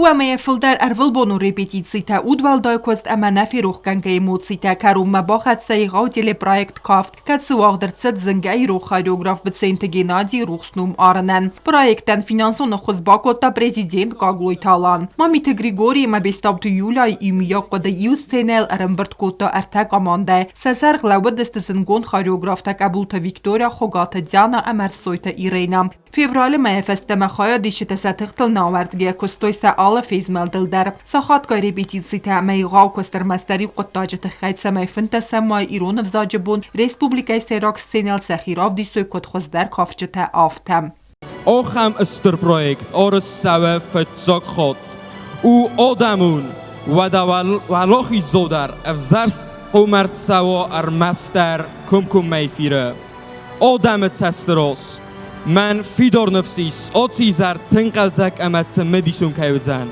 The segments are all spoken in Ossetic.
Дыууӕ мӕйӕ фылдӕр ӕрвылбонон репетицитӕ, удуӕлдай куыст ӕмӕ нӕферохгӕнгӕ эмоцитӕ кӕронмӕ бахӕццӕ егъау телепроект «Кафт», кӕцы уагъд ӕрцыд зынгӕ ирон хореограф Быценты Геннадийы рухс ном арынӕн. Проектӕн финансон ӕххуыс бакодта президент Гаглойты Алан. Мамиты Григорий ӕмӕ Бестауты Юляйы иумиаг хъуыды иу сценӕйыл ӕрӕмбырд кодта ӕртӕ командӕйы. Сӕ сӕргъ лӕууыдысты зындгонд хореографтӕ Къӕбулты Виктория, Хуыгаты Диана ӕмӕ Ӕрсойты Ирена. Февралы мӕйӕ фӕстӕмӕ хайадисджытӕ сӕ тыхтыл нӕ ауӕрдгӕйӕ куыстой сӕ алы фезмӕлдыл дӕр. Сахатгай репетицитӕ ӕмӕ егъау куыст ӕрмӕстдӕр иу хъуыддаджы тыххӕй, цӕмӕй фынтӕсӕм май ирон ӕвзаджы бон республикӕйы сӕйраг сценӕйыл сӕхи равдисой куыд хуыздӕр кафджытӕ, афтӕ. Ахӕм стыр проект ӕрцӕуы фыццаг хатт. У адӕмон, уӕдӕ уӕлахиздзаудӕр ӕвзӕрст хъуамӕ ӕрцӕуа ӕрмӕстдӕр комкоммӕ эфиры. Адӕмы цӕсты раз мӕн фидар ныфс ис, ацы изӕр тынг хъӕлдзӕг ӕмӕ цымыдисон кӕй уыдзӕн.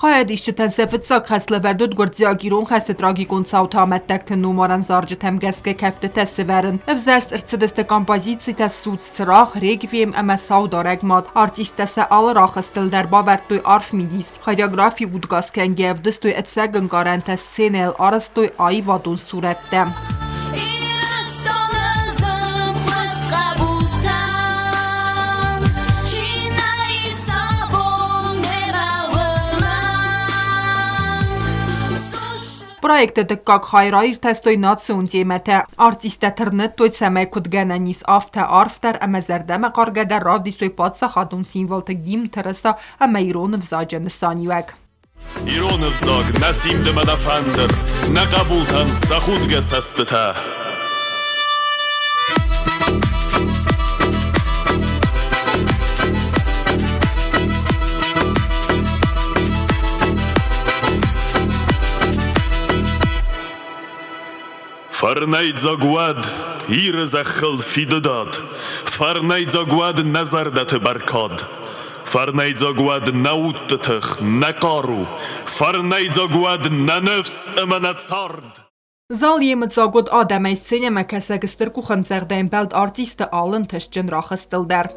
Хайадисджытӕн сӕ фыццаг хӕслӕвӕрд уыд гуырдзиаг-ирон хӕсты трагикон цауты амӕттӕгты номарӕн зарджытӕм гӕсгӕ кӕфтытӕ сывӕрын. Ӕвзӕрст ӕрцыдысты композицитӕ «Судз цырагъ», «Реквием» ӕмӕ «Саударӕг мад». Артисттӕ сӕ алы рахызтыл дӕр бавӕрдтой арф мидис. Хореографи удгас кӕнгӕ ӕвдыстой ӕцӕг ӕнкъарӕнтӕ, сценӕйыл арӕзтой аивадон сурӕттӕ. Проекты дыккаг хай раиртӕстой национ темӕтӕ. Артисттӕ тырныдтой, цӕмӕй куыд гӕнӕн ис, афтӕ арфдӕр ӕмӕ зӕрдӕмӕхъаргӕдӕр равдисой паддзахадон символты гимн, тырыса ӕмӕ ирон ӕвзаджы нысаниуӕг. Ирон ӕвзаг нӕ симд ӕмӕ нӕ фӕндыр, нӕ хъӕбултӕн сӕ худгӕ цӕстытӕ. Фӕрнӕйдзаг уӕд Иры зӕххыл фидыдад, Фӕрнӕйдзаг уӕд нӕ зӕрдӕты бӕркад. Фӕрнӕйдзаг уӕд нӕ удты тых, нӕ хъару, Фӕрнӕйдзаг уӕд нӕ ныфс ӕмӕ нӕ цард! Зал йемыдзаг уыд адӕмӕй сценӕмӕкӕсӕг стыр къухӕмдзӕгъдӕй ӕмбӕлд артисты алы ӕнтыстджын рахызтыл дӕр.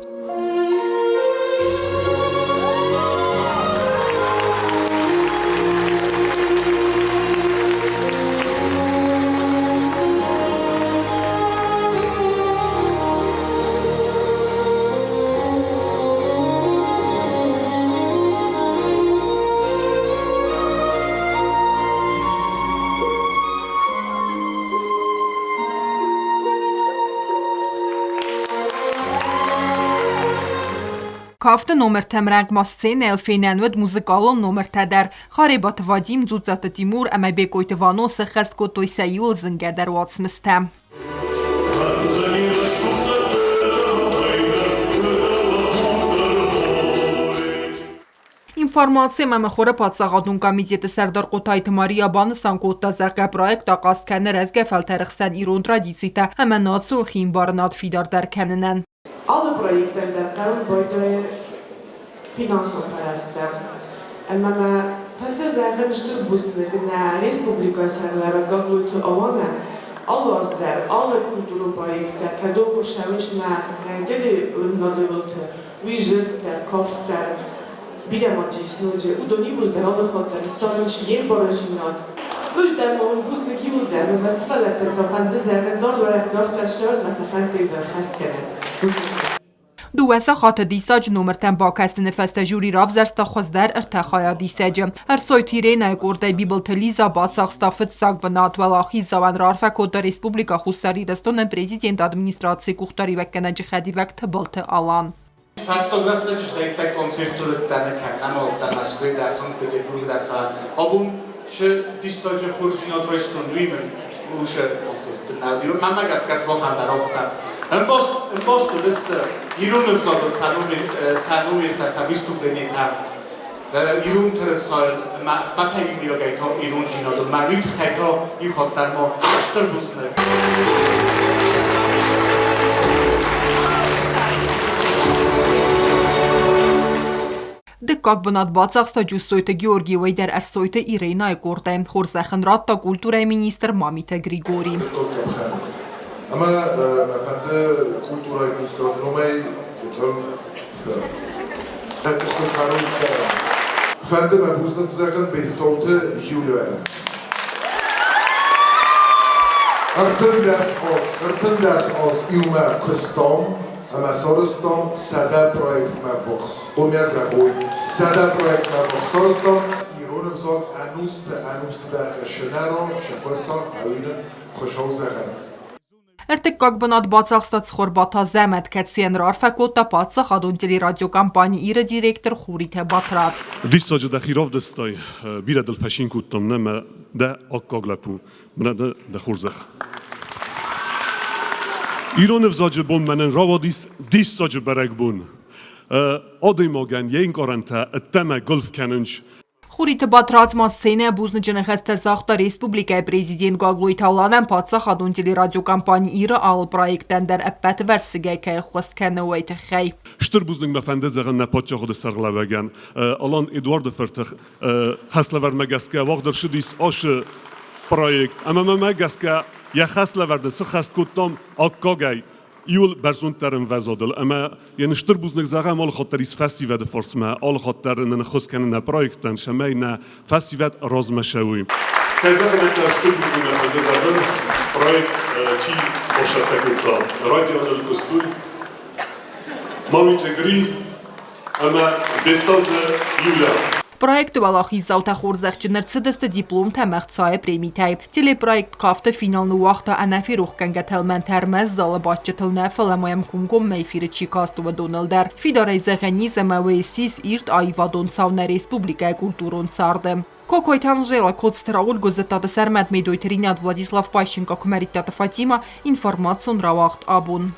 Кафты номыртӕм рӕнхъмӕ сценӕйыл фенӕн уыд музыкалон номыртӕ дӕр. Харебаты Вадим, Дзуццаты Тимур ӕмӕ Бекъойты Вано сӕххӕст кодтой сӕ иуыл зынгӕдӕр уацмыстӕ. Информаци ӕмӕ мыхуыры паддзахадон комитеты сӕрдар Хъотайты Мария банысан кодта, зӕгъгӕ, проект ахъаз кӕны рӕзгӕ фӕлтӕры хсӕн ирон традицитӕ ӕмӕ национ хиӕмбарынад фидардӕр кӕнынӕн. Алы проектӕн дӕр хъӕуы байдайы финансон фӕрӕзтӕ. Ӕмӕ мӕ фӕнды зӕгъын стыр бузныг нӕ республикӕйы сӕргълӕууӕг Гаглойты Аланӕн, алы аз дӕр алы культурон проекттӕ кӕдон цӕуынц нӕ неделийы уылты, уый зырд дӕр, кафт дӕр, бирӕ ма чи ис ноджы, уыдон иууылдӕр алы хатт дӕр ссарынц йе мбарындзинад. Ноджы дӕр ма уын бузныг иууылдӕр, мӕ сывӕллӕттӕн та фӕнды зӕгъын, дардуӕрӕх дарддӕр ссӕуӕд мӕ сӕ фӕндтӕ иууылдӕр ӕххӕст кӕнӕд. Бузныг. Дыууӕ сахаты диссаджы номыртӕм бакӕсыны фӕстӕ жюри равзӕрста хуыздӕр ӕртӕ хайадисӕджы. Ӕрсойты Иренӕйы къордӕй Бибылты Лиза бацахста фыццаг бынат. Уӕлахиздзауӕн раарфӕ кодта Республикӕ Хуссар Ирыстоны президенты администрацийы къухдариуӕггӕнӕджы хӕдивӕг Тыбылты Алан. Фӕстаг рӕстӕджы здӕхтӕ концерты уыдтӕн кӕм нӕма уыдтӕн Мӕскуыйы дӕр, Санкт-Петербургы дӕр, фӕлӕ абон шы диссаджы хорздзинад райстон, уый мын уышы концертты нӕ уыди. Мӕнмӕ гӕсгӕ сымахӕн дӕр афтӕ. Ӕмбост уыдысты ирон ӕвзагыл сӕ номертӕ, сӕ выступленитӕ ирон тырысайыл ӕмӕ ӕппӕтӕй иумиагӕй та ирондзинадыл. Мӕ уый тыххӕй та иу хатт дӕр ма стыр бузныг. Дыккаг бынат бацахста Джуссойты Георгий, уый дӕр Ӕрсойты Иринӕйы къордӕй. Хорзӕх ын радта культурӕйы министр Мамиты Григорий. Ӕмӕ мӕ фӕнды культурӕйы министрады номӕй гыццыл Фӕнды мӕ бузныг зӕгъын Бестауты Юляйӕн. 13 аз, 13 аз иумӕ куыстам ӕмӕ сарӕзтам 100 проектмӕ ввахс. Хъуамӕ зӕгъой, 100 проектмӕ ввахс сарӕзтам. Ирон ӕвзаг ӕнусты ӕнусты дӕргъы сынӕра, сыхъуыса, ӕуинын Хуыцау зӕгъӕд. Ӕртыккаг бынат бацахста Цхуырбаты Азӕмӕт, кӕцыйӕн раарфӕ кодта паддзахадон телерадиокомпани Ир-ы директор Хуриты Батрадз. Диссаджы дӕхи равдыстай, бирӕ дыл фӕцин кодтам, нӕ мӕ дӕ аккаг лӕппу, мӕнӕ дӕ дӕ хорзӕх. Ирон ӕвзаджы бон мӕнӕн рауадис диссаджы бӕрӕгбон. Адӕймагӕн йе нкъарӕнтӕ ӕддӕмӕ гуылф кӕнынц. Хуриты Батрадз ма сценӕйӕ бузныджы ныхӕстӕ загъта республикӕйы президент Гаглойты Аланӕн паддзахадон телерадиокомпани Ир-ы алы проектӕн дӕр ӕппӕтвӕрсыгӕй кӕй ӕххуыс кӕны, уый тыххӕй. Стыр бузныг мӕ фӕнды зӕгъын нӕ паддзахады сӕргълӕууӕгӕн Алан Эдуарды фырты хӕслӕвӕрдмӕ гӕсгӕ уагъд ӕрцыдис ацы проект. Ӕмӕ мӕнмӕ гӕсгӕ йӕ хӕслӕвӕрды сыххӕст кодтам аккагӕй иуыл бӕрзонддӕр ӕмвӕзадыл ӕмӕ йын стыр бузныг зӕгъӕм алыхатт дӕр ис фӕсивӕды фарсмӕ, алыхатт дӕр нын ӕххуыс кӕны нӕ проекттӕн, цӕмӕй нӕ фӕсивӕд размӕ цӕуой. Кӕй зӕгъын ӕй хъӕуы, стыр бузныг мӕ фӕнды зӕгъын, проект чи бацӕттӕ кодта, райдианыл куыстой Мамиты Гри ӕмӕ Бестауты Юля. Проекты уӕлахиздзаутӕ хорзӕхджын ӕрцыдысты дипломтӕ ӕмӕ ӕхцайы премитӕй. Телепроект «Кафты» финал ныууагъта ӕнӕферохгӕнгӕ тӕлмӕнтӕ ӕрмӕст залы бадджытыл нӕ, фӕлӕ ма йӕм комкоммӕ эфиры чи каст, уыдоныл дӕр. Фидарӕй зӕгъӕн ис, ӕмӕ уый ссис ирд аивадон цау нӕ республикӕйы культурон царды. Кокойты Анжела, Коцты Рауль, Гуыззыттаты Сӕрмӕт, Медойты Ринат, Владислав Пащенко, Куымӕридтаты Фатимӕ. Информацион рауагъд абон.